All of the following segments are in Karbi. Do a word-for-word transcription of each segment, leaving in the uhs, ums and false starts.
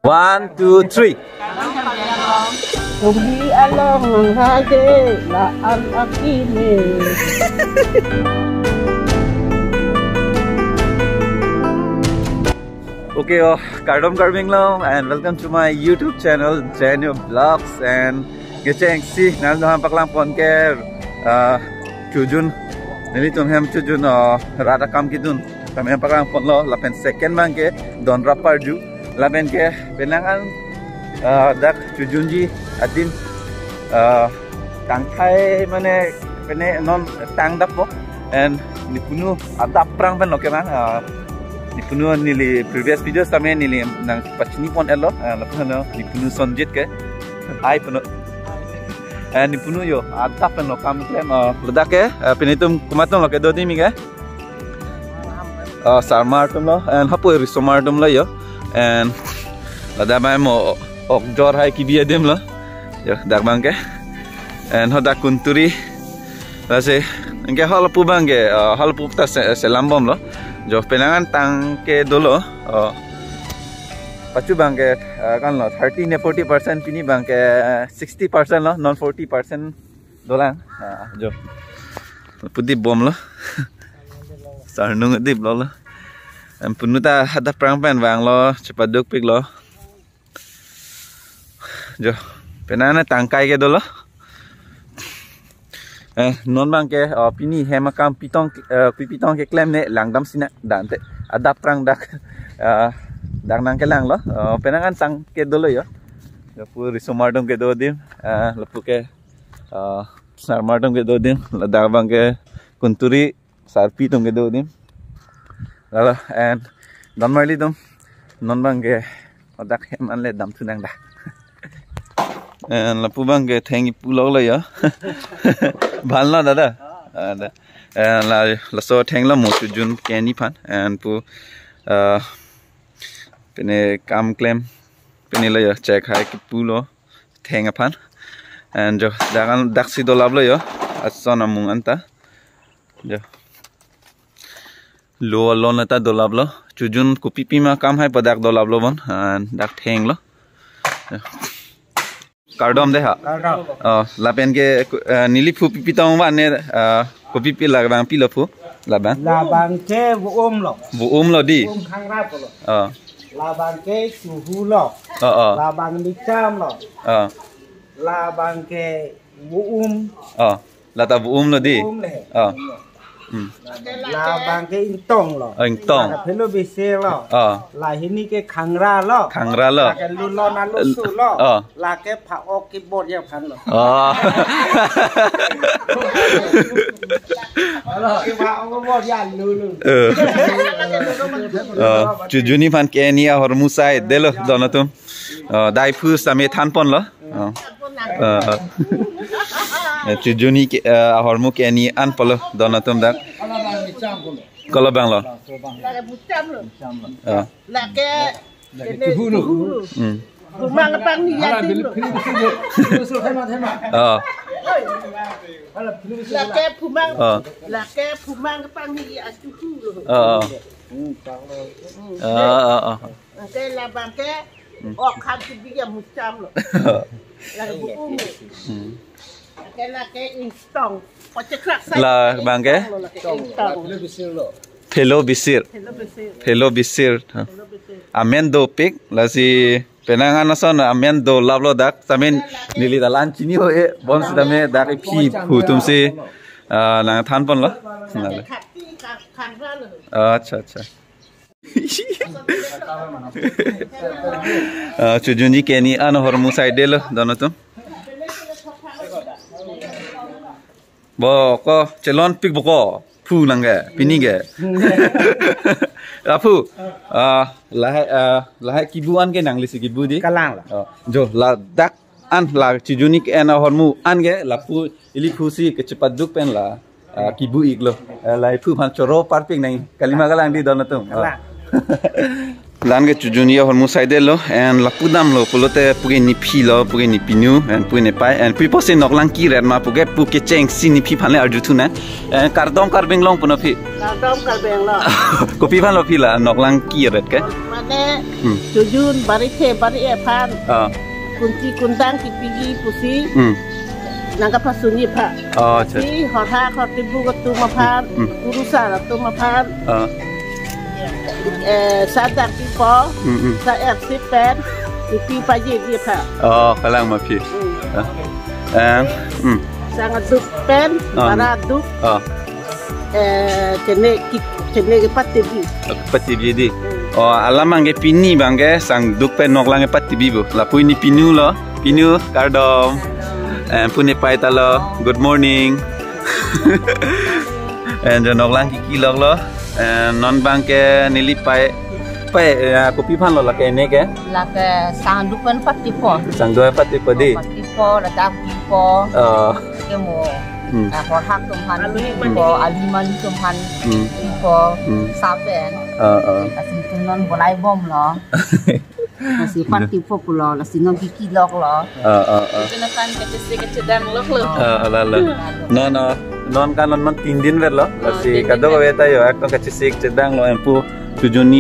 One, two, three. Uli along ang hage la an akini. Okay, oh, kardom Karbi Anglong and welcome to my YouTube channel, Daniel Vlogs and kechengsi nangli nangpaklang pon ke, ah, Chojun. Nelitum hem Chojun, ah, rat akam kedun. Kami nangpaklang ponlo, lapen second abang ke Donrap Parju. Lapen ke penang an, ah, dak Chojunji adim, ah, tangkai mane pene non tang dappo. And nepunu adap prang pen lo ke bang, ah, nepunu neli previous video same neli nangpachini pon-etlo, ah, lapen nepunu Sonjit ke. Hai punu. Eh, nepunu yo, adap pen lo kam klem, ah, ladak ke, ah, pini netum komat atum lo kedo adim ke. Ah, sarmar atum lo, and hapu risomar atum lo yo. And ladak abang mo okjor hai kebi adim lo. Yo, dak abang ke. And hadak kunturi. Lasi, anke halapu abang ke, ah, halapu ta se-, selam bomlo. Jo penang an tang ke dolo. Ah, pachu abang ke, ah, kan lo, thirty ne forty percent, pini abang ke, ah, sixty percent lo, non forty percent dolang. Ah, jo. Pudip bomlo. Sarnung diplo lo. Nepunu ta hadak prang pen vanglo, chepadukpiklo. Jo, penang an tangkai ke dolo. Eh, non abang ke, oh, pini hem akam pitong, eh, pi pitong keklem ne langdam sina dante. Adap prang dak, eh, dak nangkelanglo. Oh, penang an tang ke dolo yo. Jo, pu risomar atum kedo adim, eh, lapu ke, eh, sarmar atum kedo adim, ladak abang ke kunturi sarpi atum kedo adim. Lalo, and donmarli atum, non abang ke hadak hem an le damthu nang da. And lapu abang ke theng ipu lok lo yo. Bhal lo dada. Ah, da. And la, laso theng lo mo Chojun keni aphan. And pu, ah, pene kam klem, pene lo yo, chek hai kepu lo theng aphan. And jo, dak an, daksi dolaplo yo. Ason amung anta. Jo. Lo alon ta dolaplo. Chojun kopi pima kam hai pu dak dolaplo bon. And dak theng lo. Jo. Kardom de ha. Kardom. Oh, lapen ke, eh, neli phu pi pitong van ne, eh, kopi pi labang pilo phu. Labang. Labang ke vo-um lo. Vo-um lo di. Vo-um khangra pulo. Oh. Labang ke chuhu lo. Oh, oh. Labang micham lo. Oh. Labang ke vo-um. Oh. Lata vo-um lo di. Vo-um le. Oh. Hmm. Labang ke ingtong lo. Oh, ingtong. Lata phelo bisir lo. Oh. Lahini ke khangra lo. Khangra lo. Lake lulo na lusu lo. Oh. Lake pha-ok kibor ya phan lo. Oh. Ke pha-ok kibor ya lulu. Eh. Oh, Chojun aphan keni ahormu sai delo don atum. Oh, dai phu same than ponlo. Oh. Oh, oh. Eh, Chojun ke, eh, ahormu keni an ponlo don atum dak. Kolo abang lo. Lake bucham lo. Oh. Lake chuhu lo. Hmm. Phumang pangni ya ding lo. Oh. Lake phumang. Oh. Lake phumang pangni ya chuhu lo. Oh, oh. Oh, oh, oh. Anke labang ke, hmm, ok khan kebi ya mucham lo. Lake vo-um lo. Hmm. Anke lake ingtong. Pachekrak sai. Labang ke? Ingtong lo lake ingtong. Phelo bisir. Phelo bisir. Phelo bisir. Ha. Phelo bisir. Amen dopik, lasi penang an ason amen dolaplo dak. Samin neli dalan chini ho e, bonsitame dak iphi phu atum si, ah, nangthan ponlo. Khati khan-, khanra lo. Acha, acha. Ah, Chojunji keni an ahormu sai delo, don atum. Bo ko chelonpik bo ko phu nang ke, pini ke. Aphu, ah, lahai, ah, lahai kibu an ke nangli si kibu di. Kalang la. Oh, jo ladak an la Chojunji ke-en ahormu an ke lapu ili phu si kechepaduk pen la, ah, kibu iklo. Eh, lahai phu aphan choro parpik nang kalima kalang di don atum. Oh. Kalang. Lan ke chojun ahormu saidelo, and lapu damlo pulote puke nephi lo, puke nepinu, and puke nepei, and pu apotsi noklang kiret ma puke pu kechengsi nephi aphan le arjuthu nang. And kardom Karbi Anglong punon phi. Kardom Karbi Anglong. Kopi aphan lo phi la noklang kiret ke? Mane, Hmm. chojun bari the bari ephan. Ah. Kunti kundang kipiji pusi. Hmm. Nangkapasuni pha. Oh, acha. Si horhak hortibu atum aphan, Hmm. kurusar atum aphan. Ah. Eh, sadak pipo, Hmm, hmm. sa-er si pen, ipi paji di pha. Oh, kalang ma phi. Hmm. Ah. Em, hmm. Sang aduk pen, Ah. bara aduk. Ah. Eh, kene ki, kene kepatip bi. Patip bi di. Hmm. Oh, alam abangke pini abangke sang aduk pen noklang kepatip bi bo. Lapu nepinu lo, pinu kardom. Eh, pu nepei ta lo, good morning. Eh, jo noklang kiki lok lo. Eh, non abangke neli pei, pei, eh, kopi aphan lo lake ne ke? Lake sang aduk pen patipo. Sang aduk patipo di. Patipo, ladak pipo. Oh. Ke mo. Hmm. Eh, horhak atum aphan Alu pipo, alu mali atum aphan Hmm. pipo, Hmm. sa pen. Ah, ah. Lasi itum non bolai bom lo. Lasi patipo pulo, lasi non kiki lok lo. Ah, ah, ah. Itum aphan kachesik kachedang lok lo. Ah, ah, lalo. Non, non, non kan non, non tin din vet lo. Ah, Lasi tin din kadokave vet. ta jo, ekdom kachesik chedang lo, empu chojun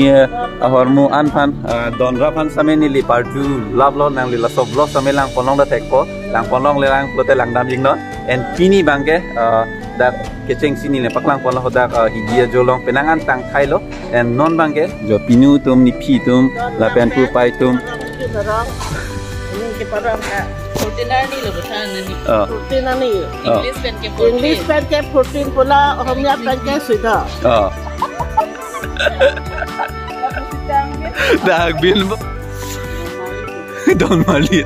ahormu an aphan, ah, don ra aphan same neli parju lap lo, nangli laso vlog same langpon long da thekpo, langpon longle lang pulote langdam jik non. And pini abangke, ah, dak kechengsi neli paklangpon lo hadak, ah, hidi ajo along penang an tangthai lo. And non abangke jo pinu atum, nephi atum, lapen pu pei atum. Ini ke parang ka. Fourteen arni lo buthan ni. Ah. Fourteen arni. Ah. English pen ke English fourteen. pen ke fourteen pula, Ohomia pen ke sudah. Ah. Dak bin bo. Don mali.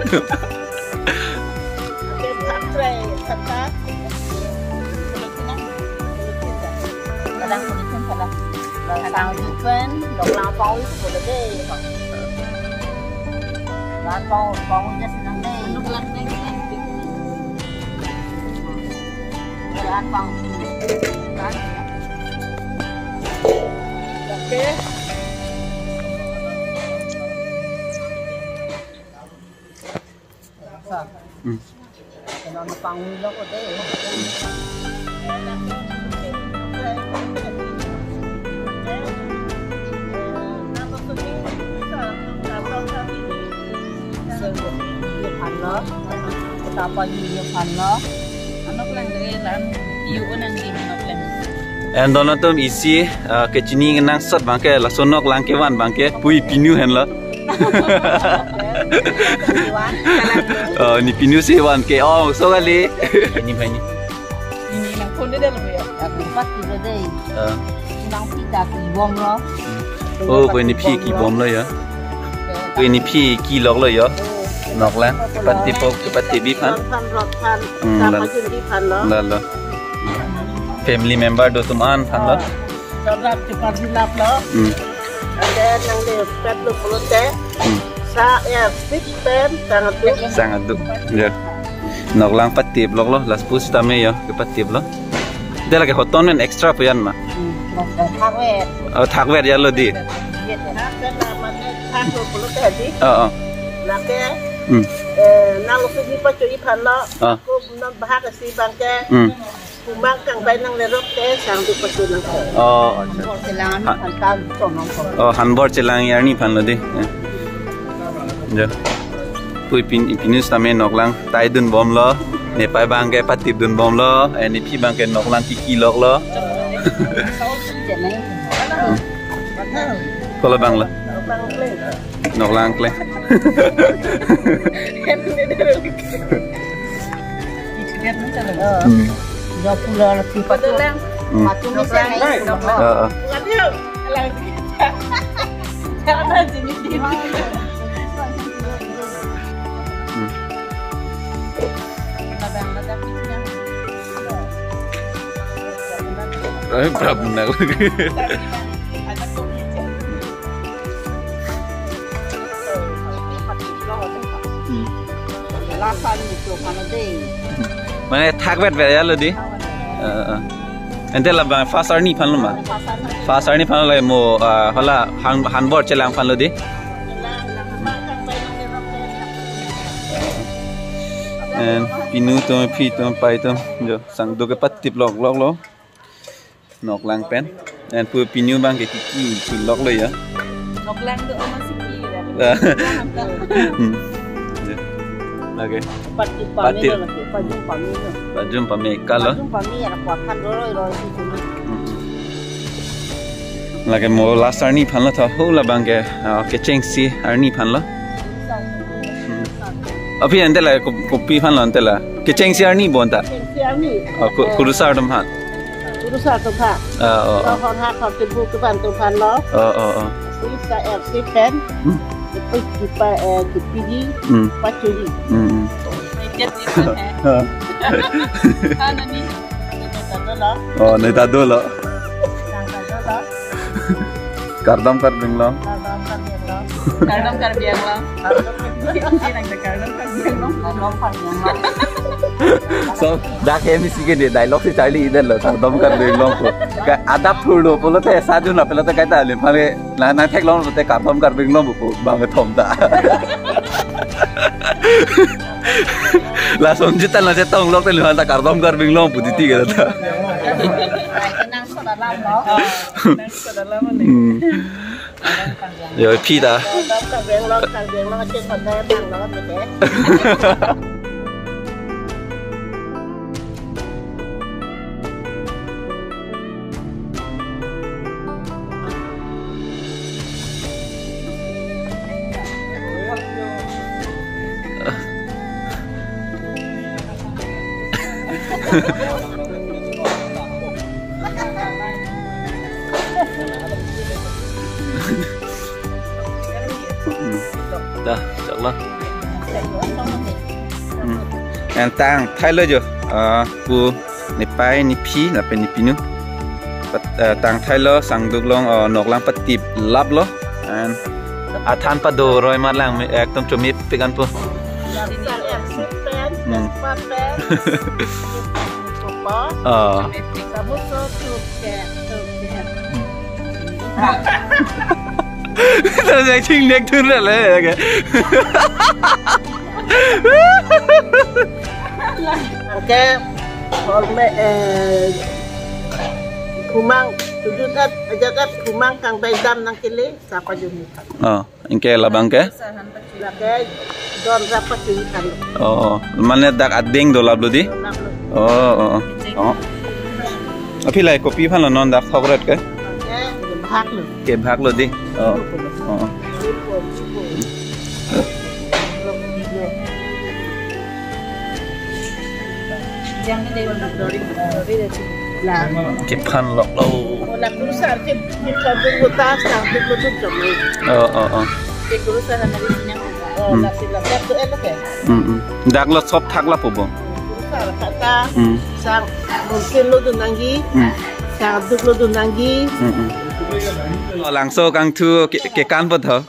Kadang kulitin salah. Sang aduk pen, noklang pau itu boleh deh. Lang pau, pau aja senang deh. Noklang deh. Lang pau. Kan? Oke. Hmm. Anok lang deh, lang. Iyo, nang di anok lang. And don atum isi, uh, kechini nang sot abangke, laso noklang kevan abangke, pu nepinu henlo. Oh, nepinu si van ke, oh, so kali. Ini apa ini? Ini nang phone deh lo ya. Aku empat kilo deh. Ah. Nang pita kibom lo. Oh, pu nephi kibom lo ya. Pu nephi ki lok lo ya. Noklang, kepatip po, kepatip bi aphan. Aphan, rot aphan, Hmm, sama lalo. Jun di aphan lo. Lalo. Family member do atum an aphan lo. Sadak chepar hilap lo. Hmm. Ada nangli pet lo pulote. Hmm. Sa-er si pen sang aduk. Sang aduk. Ya. Noklang patip lok lo, last post tame ya, kepatip lo. Dia lake hoton men extra puyan ma. Hmm, thakvet. Oh, thakvet ya lo di. Thakvet la mane thak lo pulote di. Oh, oh. Lake, Hmm. eh, nang sini pacho-i aphan lo. Ah. Ko non bahak si abangke. Hmm. Kumang kangbai nanglerok te sang aduk pacho nang ko. Oh, acha. Hanbor chelang Ha- aphan tam to nang ko. Oh, hanbor chelang arni aphan lo di. Eh. Jo. Pu nepin, nepinu sitame noklang taidun bom lo. Nepei abangke patip dun bom lo. Eh, nephi abangke noklang kiki lok lo. Kola abang lo. Noklang kle. Hmm. Jo pulo lagi pacho. Hmm. Pacho ni sa nai. Heeh. Hmm. Eh, prap benar. Hmm. Lasan itu kan deh. Mane thakvet vet ya lo di. Eh, eh. Ante labang first arni aphan lo ma. First arni aphan lo mo, ah, hala Han, hanbor chelang aphanlo dei. And pinu atum, phi atum, pei atum, jo, sangduk kepatip lokloklo. Noklang pen. And pu pinu abangke kiki, kiloklo ya. Noklang do masih ki ya. Hmm. Jo. Lake. Pati Pati. Pami lake, pajum pami lo. Pajum pami kalo. Pajum pami ya, kuat kan roi roi si cuma. Hmm. Lake mo last arni aphanlo tho, ho labangke, ah, kechengsi arni aphanlo. Hmm. Aphi ante la ko-, kopi aphanlo ante la. Kechengsi arni bonta. Kechengsi arni. Oh, ku-, kurusar atum aphan. Kurusar atum aphan. Ah, oh, oh. Lo hor ha hor tebu keban atum aphanlo. Oh, oh, oh. Sisa er si pen. Hmm. Kipi, kipa, eh, kipiji. Hmm. Pachuli. Hmm, hmm. Jet ni kan hai. Ha. Ano ni? Ano ni? Oh, neta dolo. Neta dolo. Kardom Karbi Anglong. Kardom Karbi Anglong. Kardom Karbi Anglong. Kardom Karbi Anglong. Kardom Karbi Anglong. So, dak M C ke dei dialogue si charli iden lo, Kardom Karbi Anglong ko. Ka adap thurlo pulote sajun apelo te kaita le, mane na, nangtheklong pulote Kardom Karbi Anglong pu bang thom ta. Lason jitan la chetong lok te luhan ta Kardom Karbi Anglong pu titi kata ta. Nang soda lam lo. Nang soda lam ni. Hmm. Yo, phi ta. Kardom Karbi Anglong, Karbi Anglong, che kondai tang lo, bete. Dah, insyaallah. Hmm. Yang tangthailo jo. Ah, pu nepei, nephi, lapen nepinu. Pat-, eh, tangthailo, sangduk along, oh, noklang patip laplo. And athan pado roi mat lang, me-, ekdom chomepik an pu. Hmm. Oh. Terus yang cingdek tuh lah ya, kayak. Oke, forme, eh, kumang, tujuh kat, aja kat, kumang kang baidam nangkele, sapa jumi. Oh, anke labang ke? Lake, don rapa cili kan. Oh, mane dak ading do laplo dei? Laplo. Oh, oh, oh. Oh. Aphi lahai kopi aphanlo non dak thokret ke? Oke, bhaklo. Kebhaklo dei. Oh. Oh. Kephan loklo. Oh, oh, oh. Hmm, hmm. Dak lo sop thak lapu bo. Hmm. Sang mungkin lo dun nangji. Hmm. Sangduk lo dun nangji. Hmm, hmm. Oh, Langso Kangthu ke, kekan po tho.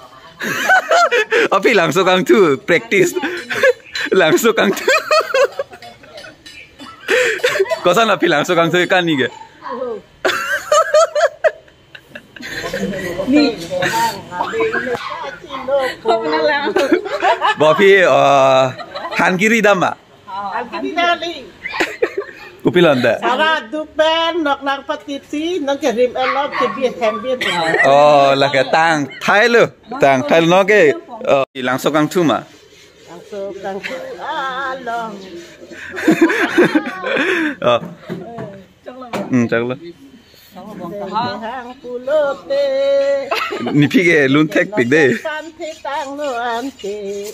Aphi Langso Kangthu practice. Langso Kangthu. Koson aphi Langso Kangthu kekan ni ke? Bo aphi, eh, han kiri dam ma? Kopilo ante? Sara duk pen noklang patipsi, nang kerim elop kebi hem bi. Oh, lake tangthailo. Tangthailo ke. Oh, Langso Kangthu ma? Langso Kangthu along. Oh. Hmm, choklo. Hang pulote. Nephi ke lun thekpik dei. San the tanglo ante.